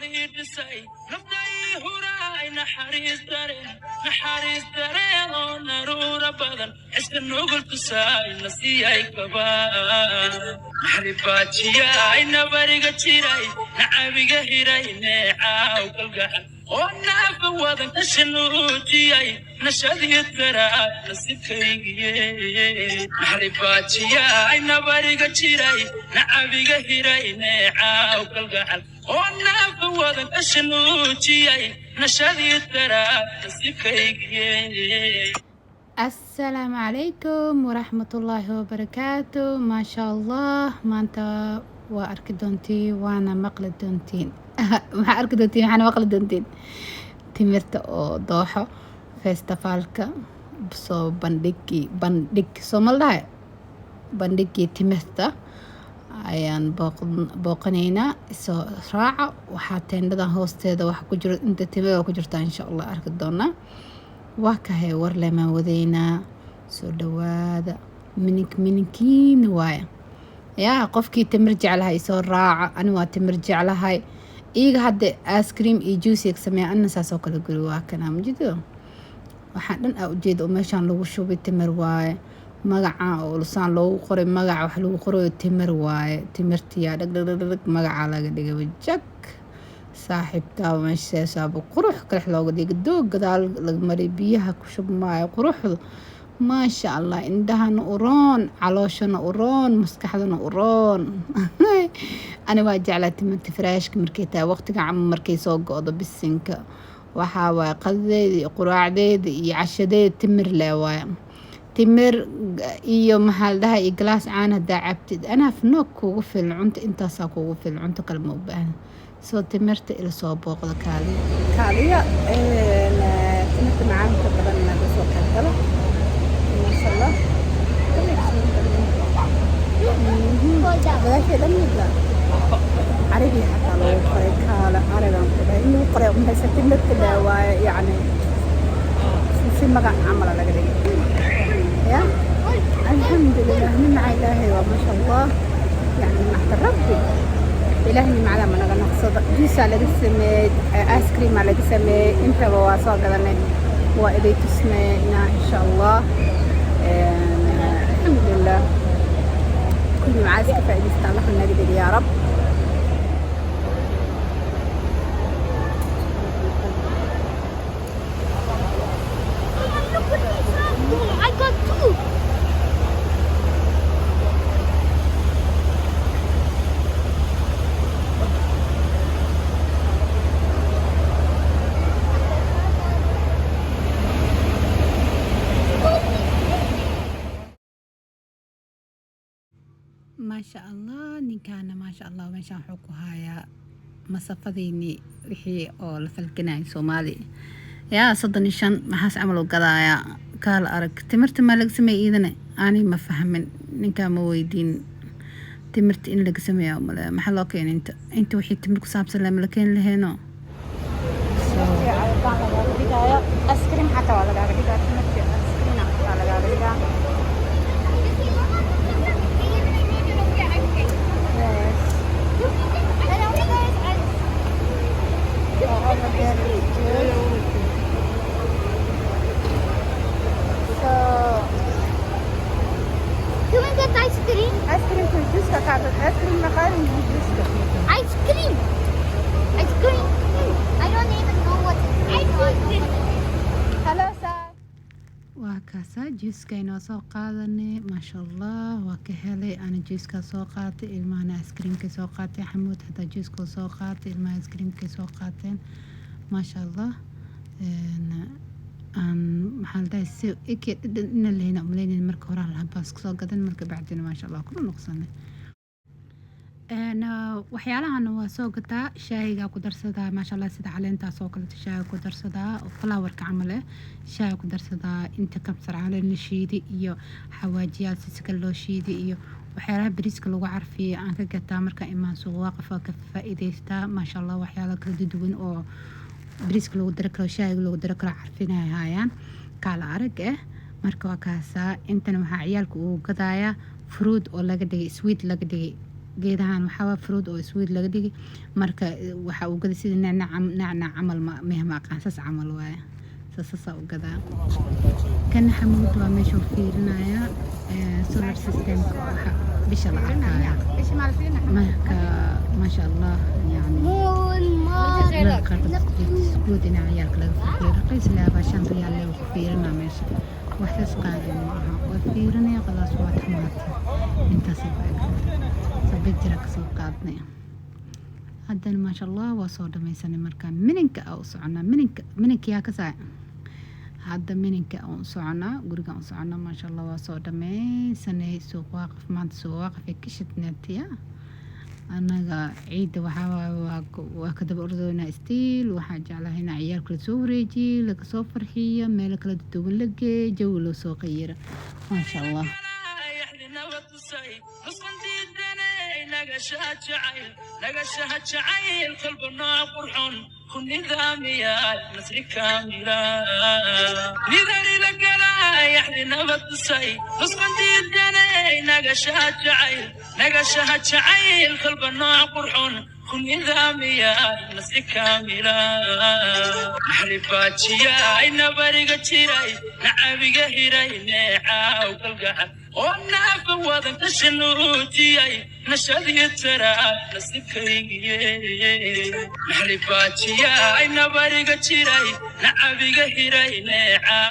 Nololii dhisay naftai huraay naxariis dareen, naxariis dareen oo naruura badan xiska nugul tusaay nasiyay kabaa naxribaajiyay nabariga jiray nacabiga hiray neecaaw kalgacal oo naafa wadan kashanuujiyay nashadii daraa nasiibkaygiye naxribaajiyay nabariga jiray nacabiga hiray neecaaw kalgacal oo naafa wadan kashanuujiyay nashadii daraa nasiibkaygiye. Asalaamu calaykum waraxmatullaahi wabarakaatu. Maasha Allah, maanta waa arki doontiin waana maqli doontiin. Maxaa arki doontiin, maxaana maqli doontiin? Timirta oo Dooxo festivalka soo bandhigi, bandhig soo ma la dhahay, bandhigii timirta ayaan booqanaynaa. Soo raaca. Waxaa teendhadan hoosteeda waxa ku jiro, inta timir ku jirta, insha Allah arki doonaa. Waa kahay, war lemaan wadaynaa. Soo dhawaada. Minink mininkiina waaya yaa qofkii timir jeclahay soo raaca. Ani waa timir jeclahay. Iiga hadda ice cream iyo juice ka sameeya, anna saas oo kale guri. Waa kana majido, waxaan dhan aa ujeeda oo meeshaan lagu shubay timir waaye. Magaca oo lusaan loogu qoray, magaca wax lagu qorayo timir waaye. Timirtiyaa dhag dhag dhag dhag, magaca laga dhigay jag saaxiibtaa meeshasaaba qurux kalex looga dhigay, doog gadaal laga maray, biyaha ku shubmaayo. Quruxdu maasha Allah, indhahana uroon, calooshana uroon, maskaxdana uroon. Ani waa jeclaa timirta freshka markay tahay, waqtiga cama markay soo go-do bisinka. Waxaa waaye qadadeeda iyo quraacdeeda iyo cashadeeda timir leh waaye. Timir iyo maxaa la dhahay iyo galaas caan hadaa cabtid, anaaf noog kugu filan. Cunto intaasaa kugu filan, cunto kale ma u baahna. Soo timirta ila soo booqda, kaaliya. Kaaliya timirta macaanka badan naga soo qayb galo. Maasha Allah, gadaashee dhan midla carigii xataa lagu qoray. Kaale carigan ku dhahay in lagu qoray umaysa timirta leh waaye, yacni si magac camala laga dhigay. Ya alxamdulilah, nimca Ilaahay waa maasha Allah, yacni nimcata Rabbi. Ilaahay nimcada ma naga naqsado. Juusaa laga sameeyey, ice cream aa laga sameeyey, intaba waa soo gadanay, waa iday tusmeynaa insha Allah. Alxamdulilah, kulli nimcadas ka faa'iidaysta Allah naga dhiga yaa Rab. Look what we saw. I got two. Maasha Allah, ninkaana maasha Allah, meeshaan wuxuu ku hayaa masafadiini wixii oo la falganayay Soomaali yaa 35 maxaas camal u gadaaya. Kaala arag, timirta maa laga sameeyay iidane? Ani ma fahmin, ninkaa ma weydiin timirta in laga sameeya umale. Maxaa loo keenay inta wixii timir ku saabsan lama la keeni laheeno. Cabitaan lagaaga dhigaayo, ice cream xataa waa lagaaga dhigaa, timirta ice cream xataa lagaaga dhigaa. Yes. Over there is juice. So, Can we get ice cream? Ice cream ku juice ka qaado, ice cream ma qaadin, juice ka. Ice cream. Ice cream. I don't even know what it is. Ice cream. Hello, sir. Waa kaasaa juuska inoo soo qaadanay. Maasha Allah, waa ka helay. Ana juuskaa soo qaatay, ilmahana ice creamkay soo qaatay. Xamuud xataa juuska soo qaatay, ilmaha ice creamkay soo qaateen. Maasha Allah, aan maxaa la dhahay, si eke dhadhan ina lahayna umaleynayn marka hore hal habbaas kasoo gadan, marka bacdina maasha Allah kula noqsanay. Waxyaalahan waa soo gataa, shaahigaa ku darsadaa maasha Allah, sida caleentaas oo kaleeto shaahiga ku darsadaa oo flowerka camal eh shaahiga ku darsadaa. Inta kabsar caleen la shiidi iyo xawaajiyaal si kale loo shiidi iyo waxyaalaha bariiska lagu carfiyo aan ka gataa. Markaan imaan suuq Waaqif waa ka faa'iidaystaa. Maasha Allah, waxyaalo kala duwan oo bariiska lagu dari karo, shaahiga lagu dari karo, carfinay hayaan, kaala arag eh. Marka waa kaasaa. Intana waxaa ciyaalka uu gadayaa fruit oo laga dhigay sweet laga dhigay. Geedahan waxaa waa fruit oo sweet laga dhigay. Marka waxa uu gaday sida nacnac, nacnac camal, ma aqaan, saas camal waaye, saasaa u gadaa. Kana Xamuud waa meeshuu fiirinayaa solar systemka, waxa bisha la arkaya. Marka maasha Allah, yani Moon, moon. Mararka qaarkood iskuud in ciyaalka laga farxiyo, raqiis laabaa, 5 riyaal lee ku fiirinaa meesha. Waxtaas qaali ma aha, waa fiirinaya, khalaas, waa dhamaatay, intaasay ku egtay. Sabig jira kasoo qaadnay. Haddana maasha Allah waa soo dhamaysanay. Markaa mininka aa u soconaa, mininka, mininka yaa ka saay. Hadda mininka aan u soconaa, guriga u soconaa. Maasha Allah, waa soo dhammaysanay suuq Waaqif. Maanta suuq Waaqif ee ka shidneetaya. Annaga ciidda waxaa waaye waa ka daba ordoynaa still. Waxaa jeclahay inaa ciyaalka lasoo wareejiyo, laga soo farxiyo, meelo kala duwan la geeyo, jawi loo soo qayiro, maasha Allah. Nagashaha jacayl kolba nooc qurxon ku nidaamiya nasri kaamila nidari la galay nabad tusay nusqandiidanay. Nagashaha jacayl, nagashaha jacayl kolba nooc qurxon ku nidaamiya nasri kaamila naxribaajiya nabariga jiray nacabiga hiray neecaaw kalgacal oo naafa wadan ka shanuujiyay nashadii taraa nasiibkaygiye naxribaajiya nabariga jiray nacabiga hiray neecaaw.